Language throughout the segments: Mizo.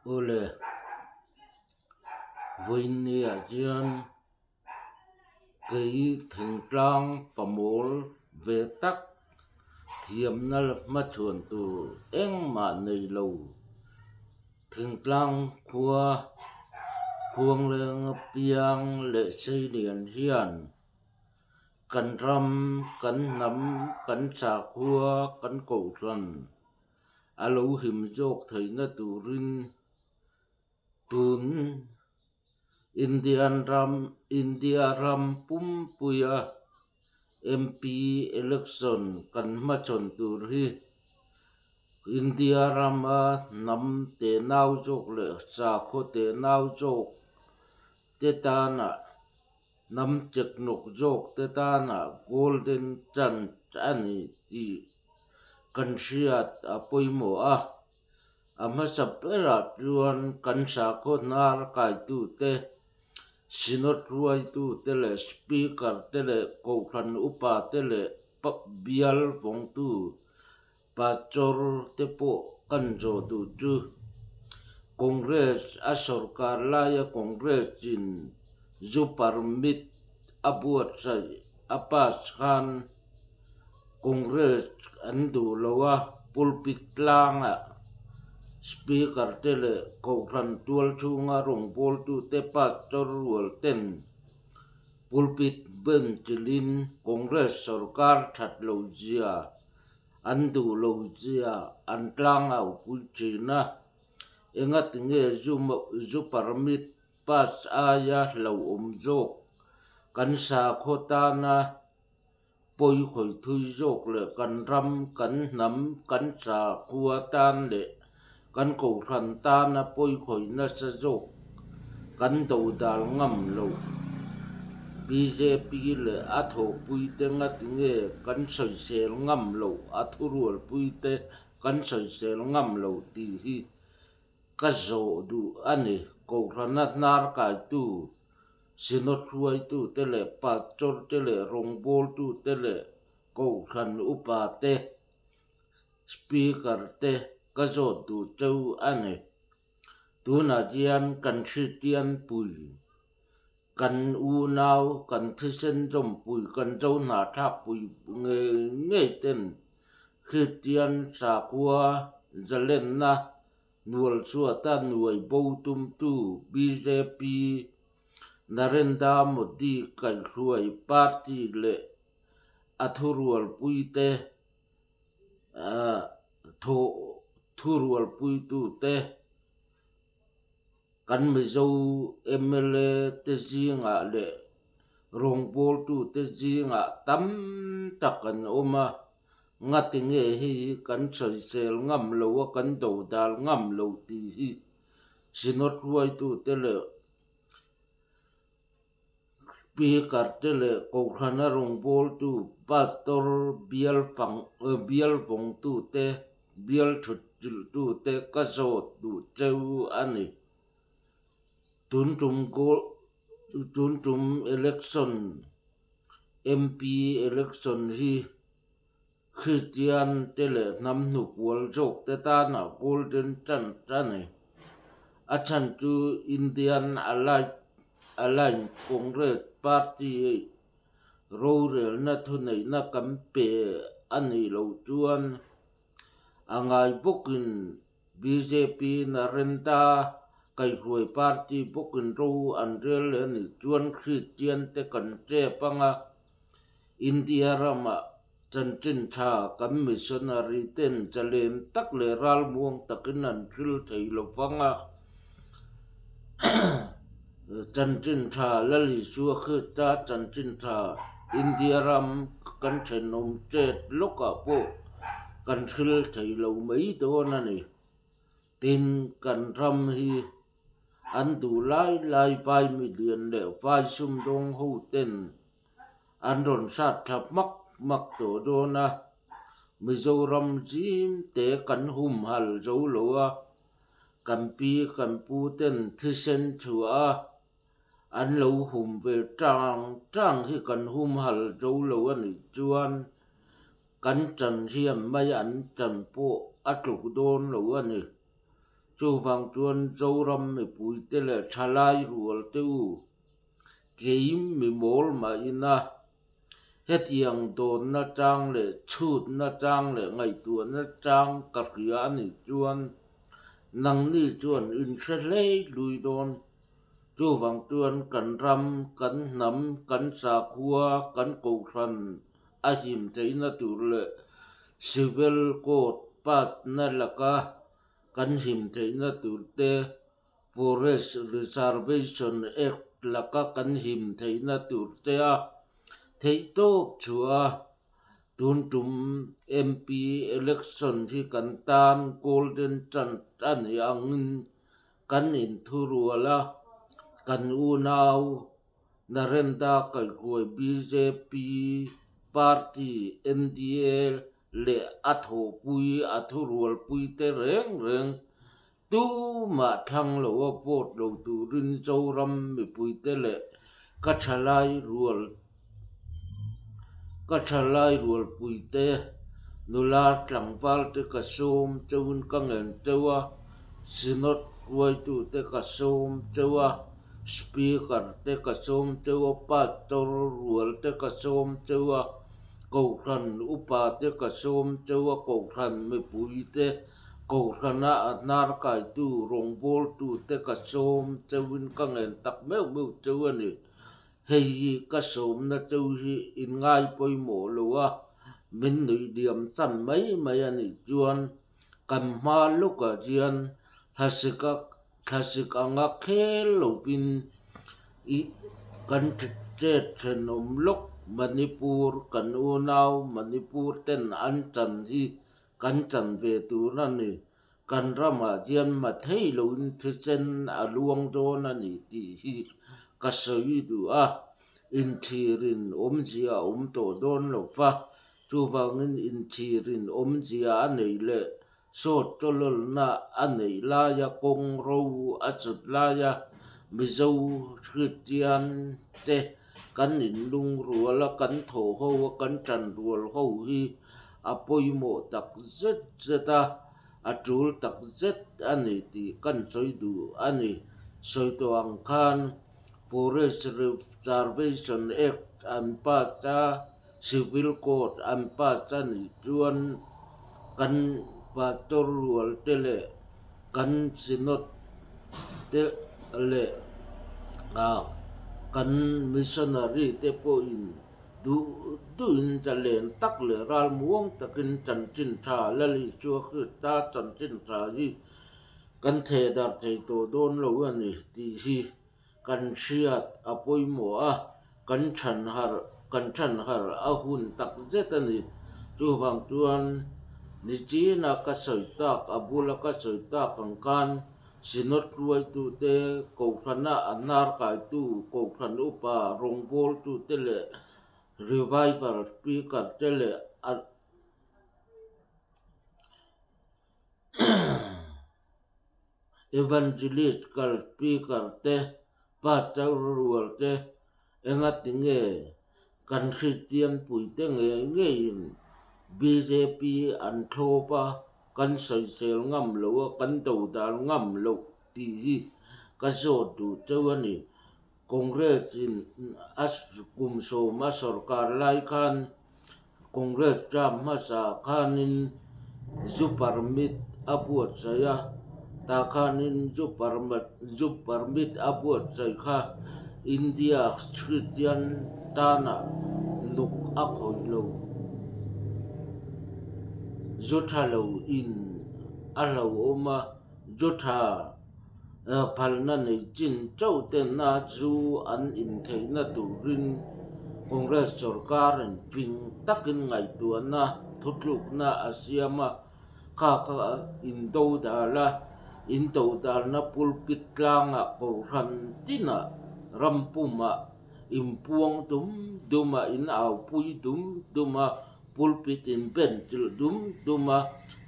Awle, vawiinniah chuan kei thingtlang pamawl ve tak thiamna hmachhuan tur engmah nei lo thingtlang khua Khuangleng apiang leh Seilian hian kan ram, kan hnam, kan sakhua, kan kohhran a lo him zawk theihna turin tun Indian ram India ram pumpuia MP election kan hmachhawn tur hi India rama hnam tenau zawk leh sakhaw tenau zawk te tana hnam chekhnawk zawk te tana golden chance a ni tih kan hriat a pawimawh a. A hmasa berah chuan kan sakhaw hnar kaitute, Synod hruaitute leh Speaker te leh Kohhran upa te leh bial vawngtu Pastor te pawh kan zawh duh chu Congress a sorkar laia Congress in zu permit a buatsaih a pass khan Congress an duh lo a, pulpit tlangah Speaker te leh Kohhran tual chhunga rawngbawltute Pastor rual ten pulpit benchilin Congress sorkar that lo zia an duh lo zia an tlangau pui thin a, engatinge zu permit pass aia hlauhawm zawk kan sakhaw tana pawi khawi thui zawk leh kan ram, kan hnam, kan sakhua tan leh kan kohhran tana pawi khawi nasa zawk kan dodal ngam loh. Bjp leh a thawhpuite ngatinge kan sawisel ngam loh, a thurualpuite kan sawisel ngam loh tih hi ka zawh duh a ni. Kohhrana hnar kaitu Synod hruaitute leh Pastor te leh rawngbawltute leh Kohhran upa te, Speaker te ka zawt duh cheu a ni. Tunah hian kan Kristian pui, kan unau, kan thisen zawmpui, kan zo hnahthlak pui ngei ngei ten Kristian sakhua zalenna Nualchhuata nuai bo tumtu bjp Narendra Modi kaihhruai party leh a thurualpuite thurualpuitute kan Mizo mla te zingah leh rawngbawltute zingah tam tak an awm a. Ngati nge hei hi kan sawisel ngam lo a, kan dodal ngam lo tih hi Synod hruaitute leh Speaker te leh Kohhrana rawngbawltu Pastor bial fang bial vawngtute, bial thut chilhtute ka zawt duh cheu a ni. Tun tum Tun tum election MP election hi Kristian te leh hnam hnufual zawk te tana golden chance a ni. A chhan chu Indian Alliance Congress party rorelna thuneihna kan pe a nih loh chuan a ngai bawkin Bjp Narendra kaihhruai party bawkin ro an rel leh a nih chuan Kristian te kan tep anga India ramah chanchin tha kan missionary ten chalen tak leh ralmuang takin an thil thei lo vanga chanchin tha Lal Isua Krista chanchin tha India ram kan thenawm chet lawkah pawh kan thil thei lo mai dawn a ni. Tin, kan ram hi an duh lai lai vai milian leh vai sumdawng ho ten an rawn hrat thla hmak hmak tawh dawn a, Mizoram zim te kan humhal zo lo a, kan pi kan pu ten thisen chhuah a, an lo hum ve tang tang hi kan humhal zo lo a nih chuan kan chan hian mai an chan pawh a tluk dawn lo a ni. Chuvang chuan Zoram mipuite leh thalai rual te u, keim mi mawl mah ina hetiang dawnna chang leh chhutna chang leh ngaihtuahna chang ka hria a nih chuan nangni chuan in hre hlei hlui dawn. Chuvang chuan kan ram, kan hnam, kan sakhua, kan kohhran a him theihna tur leh Civil Code patna laka kan him theihna tur te, Forest Reservation Act laka kan him theihna tur te a theihtawp chhuah a, tun tum MP election hi kan tan golden chance a nih angin kan inthurual a, kan unau Narendra kaihhuai bjp party NDA leh a thawhpui a thurualpui te reng reng tumah thlang lo a vote lo turin Zoram mipuite leh ka thalai rual ka thalai rualpuite nula tlangval te ka sawm cheuhin ka ngen cheu a, Synod hruaitute ka sawm cheu a, Speaker te ka sawm cheu a, Pastor rual te ka sawm cheu a, Kohhran upa te ka sawm cheu a, Kohhran mipui te, Kohhrana a hnar kaitu rawngbawltu te ka sawm cheuin ka ngen tak meuh meuh cheu a ni. Hei hi ka sawmna cheu hi in ngai pawimawh lo a, min nuih diam chan mai mai a nih chuan kan hma lawkah hian thlasika thlasik anga khel lovin ih kan chet thenawm lawk Manipur kan unau Manipur ten an chan hi kan chan ve tur a ni. Kan ramah hian mathei loin thisen a luang dawn a ni tih hi ka sawi duh a, inthirin awmzia a awm tawh dawn lo va, chuvangin inthirin awmzia a nei leh sawt tawlawlna a neih laia kawng ro a chut laia Mizo Kristian te kan inlungrual a, kan thawh ho a, kan tanrual ho hi a pawimawh tak zet zet a, a tul tak zet a ni tih kan sawi duh a ni. Sawi tawh ang khan Forest Reservation Act an pass a, Civil Code an pass a nih chuan kan pastor rual te leh kan Synod te leh kan missionary te pawhin duh duhin zalen tak leh ralmuang takin chanchin tha Lal Isua Krista chanchin tha hi kan theh dar thei tawh dawn lo a ni tih hi kan hriat a pawimawh a, kan than harh kan than harh a hun tak zet a ni. Chuvang chuan nichina ka sawi tak a bula ka sawi tak ang khan Synod hruaitute Kohhrana a hnar kaitu Kohhran upa rawngbawltute leh Revival Speaker te leh a Evangelist kal speaker te, pastor rual te engati nge kan Kristian puite ngei ngeiin bjp an thlawp a, kan sawisel ngam lo a, kan dodal ngam loh tih hi ka zawt duh cheu a ni. Congress in a kum sawm a sorkar lai khan Congress term hmasa khanin zu permit a buatsaih a, tah khanin zu permit zu permit a buatsaih kha India Christian tana nuk a khawih lo. Zu tha lo in a hlauhawm a, zu tha. Phalna nei chin chauh tena chu an intheihna turin Congress sorkarin fing takin ngaihtuahna thutlukna a siam a, kha kha indo dal a, indo dalna pulpit tlangah Kohhran tinah ram pumah inpuang dum dum a, in aupui dum dum a, pulpit in ben chilh dum dum a,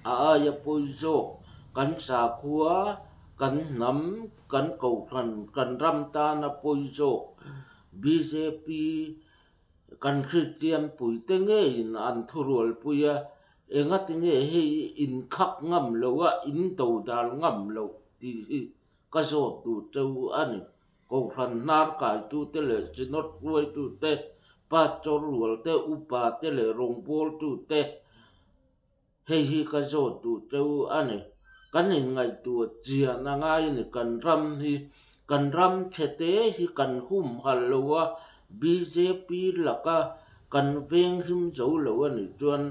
a aia pawi zawk kan sakhua, kan hnam, kan kohhran, kan ram tana pawi zawk bjp kan Kristian puite ngeiin an thurualpui a, engati nge hei inkhak ngam loh a, in dodal ngam loh. Tih hi ka zawt duh cheu a ni. Kohhran hnar kaitute leh Synod hruaitute, Pastor rualte, Upate leh rawngbawltute, hei hi ka zawt duh cheu a ni. Kan inngaihtuah chian a ngai a ni. Kan ram hi, kan ram chhete hi kan humhalh lo a, bjp laka kan venghim zo lo a nih chuan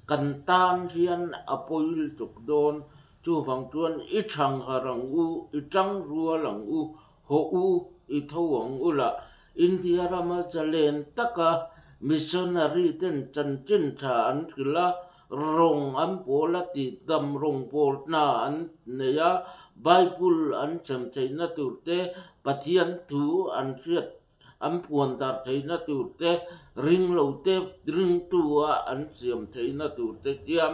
kan tan hian a pawi lutuk dawn. Chuvang chuan i thangharh ang u, i tangrual ang u, hawh u, i tho ang u lah. India rama zalen taka missionary ten chanchin tha an hrilh a, rawng an pawl a tih dam rawng pawl hna an nei a, Bible an chhem theihna tur te, Pathian thu an hriat an puan dar theihna tur te, ring lo te ringtu a an siam theihna tur te hian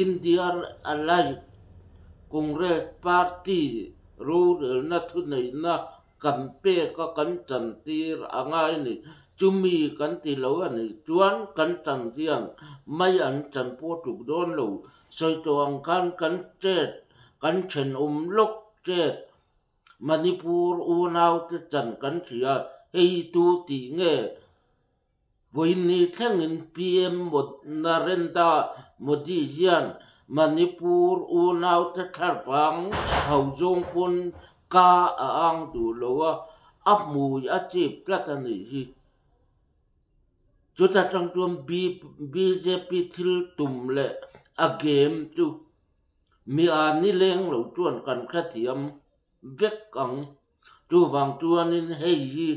India Allied Congress Party rorelna thuneihna kan pek a kan tantir a ngai a ni. Chumi kan ti lo a nih chuan kan tan hian mai an chan pawh tluk dawn lo. Sawi tawh ang khan kan chet kan thenawm lawk chet Manipur unaute chan kan hria, hei hi tu tih nge? Vawiinni thlengin PM Narendra Modi hian Manipur unaute thlarvang ho zawng pawn ka a ang duh lo a, a hmui a chip tlat a nih hi. Chuta tang chuan bjp thil tum leh a game chu Mi a ni leng lo chuan kan hrethiam vek ang. Chuvang chuanin hei hi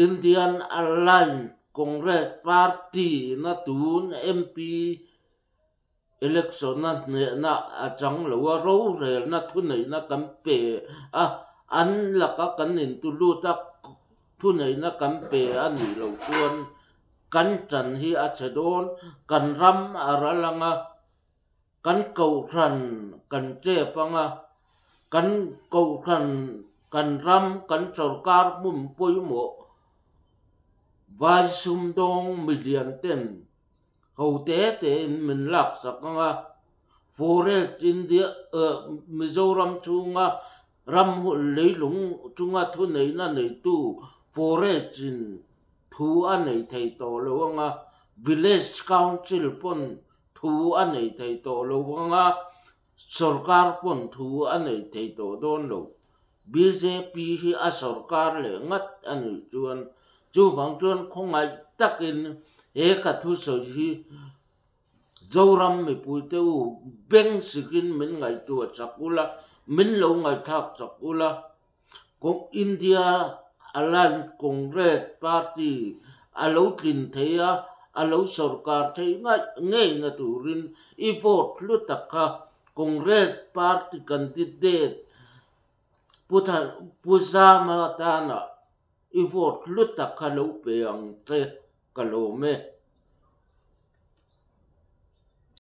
Indian Alliance Congress Party na tun MP election a hnehna a chang lo a, rorelna thuneihna kan pe a, an laka kan intulut a, thuneihna kan pe a nih loh chuan kan chan hi a chhe dawn, kan ram a ral ang a. Kan kohhran kan chep ang a, kan kohhran kan ram kan sorkar hmun pawimawh vai sumdawng milian ten ho te tein min laksak ang a, forest India Mizoram chhunga ram leilung chunga thuneihna neitu forest in thu a nei thei tawh lo ang a, village council pawn Thu a nei thei tawh lo vang a, sorkar pawn thu a nei thei tawh dawn lo. Bjp hi a sorkar leh ngat a nih chuan chuvang chuan khawngaih takin he ka thusawi hi Zoram mipuite u beng sikin min ngaihtuah chak ula, min lo ngaihthlak chak ula. India Alliance Congress Party a lo tlin thei a, a lo sorkar theih ngaih ngeina turin i vote hlu tak kha Congress Party candidate Pu Zama tana i vote hlu tak kha lo pe ang che ka lawm e.